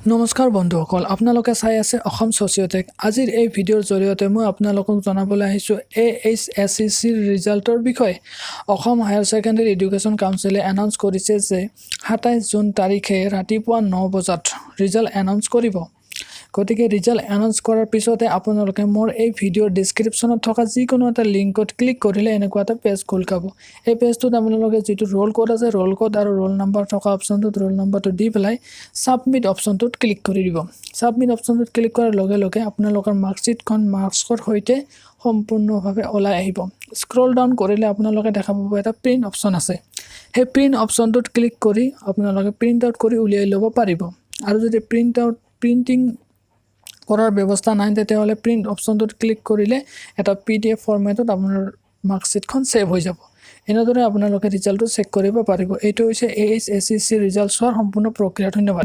নমস্কাৰ বন্ধুসকল, আপোনালোকে চাই আছে অসম ছ'চিয়টেক। আজিৰ এই ভিডিঅ'ৰ জৰিয়তে মই আপোনালোকক জনাবলৈ আহিছোঁ এএইচএছইচিৰ ৰিজাল্টৰ বিষয়ে। অসম হায়াৰ ছেকেণ্ডেৰী এডুকেশ্যন কাউন্সিলে এনাউন্স কৰিছে যে 27 জুন তাৰিখে ৰাতিপুৱা 9 বজাত ৰিজাল্ট এনাউন্স কৰিব। গতিকে ৰিজাল্ট এনাউন্স কৰাৰ পিছতে আপোনালোকে মোৰ এই ভিডিঅ'ৰ ডিছক্ৰিপশ্যনত থকা যিকোনো এটা লিংকত ক্লিক কৰিলে এনেকুৱা এটা পেজ খোল খাব। এই পেজটোত আপোনালোকে যিটো ৰোল ক'ড আছে, ৰোল ক'ড আৰু ৰোল নাম্বাৰ থকা অপশ্যনটোত ৰোল নাম্বাৰটো দি পেলাই ছাবমিট অপশ্যনটোত ক্লিক কৰি দিব। ছাবমিট অপশ্যনটোত ক্লিক কৰাৰ লগে লগে আপোনালোকৰ মাৰ্কশ্বিটখন মাৰ্কছৰ সৈতে সম্পূৰ্ণভাৱে ওলাই আহিব। স্ক্ৰল ডাউন কৰিলে আপোনালোকে দেখা পাব এটা প্ৰিণ্ট অপশ্যন আছে। সেই প্ৰিণ্ট অপশ্যনটোত ক্লিক কৰি আপোনালোকে প্ৰিণ্ট আউট কৰি উলিয়াই ল'ব পাৰিব। আৰু যদি প্ৰিণ্ট আউট প্ৰিণ্টিং কৰাৰ ব্যৱস্থা নাই, তেতিয়াহ'লে প্ৰিণ্ট অপশ্যনটোত ক্লিক কৰিলে এটা পিডিএফ ফৰ্মেটত আপোনাৰ মাৰ্কশ্বিটখন ছেভ হৈ যাব। এনেদৰে আপোনালোকে ৰিজাল্টটো চেক কৰিব পাৰিব। এইটো হৈছে এএইচএছইচি ৰিজাল্ট চোৱাৰ সম্পূৰ্ণ প্ৰক্ৰিয়া। ধন্যবাদ।